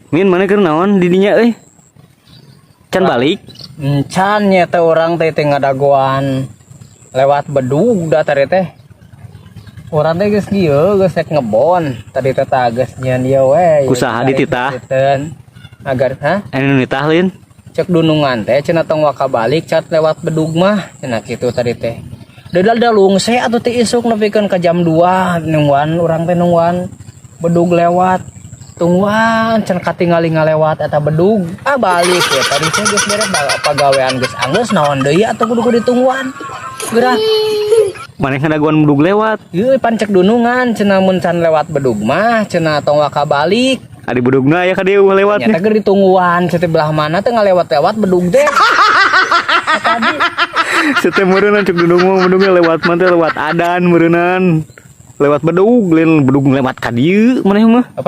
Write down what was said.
Min, maneh keur naon di dinya euy? Can balik? Encan nya teh, urang teh teh ngadagoan lewat bedug da tadi teh. Urang teh geus kieu, geus rek ngebon. Tadi teh tah geus nyian ieu we. Ku saha dititah? Agar, hah? Anu nitah lain? Cek dunungan teh cenah tong waka balik cat lewat bedug mah cenah kitu tadi teh. Dedal lungse atuh ti isuk nepikeun ka jam 2, nungguan urang teh, nungguan bedug lewat. Tungguan can katingali ngalewat eta bedug. Ah, balik ya tadi teh geus beres pagawean, geus anggeus, naon deui atuh kudu kudu ditungguan. Geura. Maneh ngadagoan bedug lewat? Ieu pan cek dunungan cenah mun can lewat bedug mah cenah tong waka balik. Adi bedugna aya ka dieu lewat. Nyata keur ditungguan cenah belah mana teh ngalewat-lewat bedug teh. Tadi. Sete meureunnan cek dudung mah bedugna lewat mah teh lewat adan meureunnan. Lewat bedug, lain bedug lewat ka dieu maneh mah. Apa?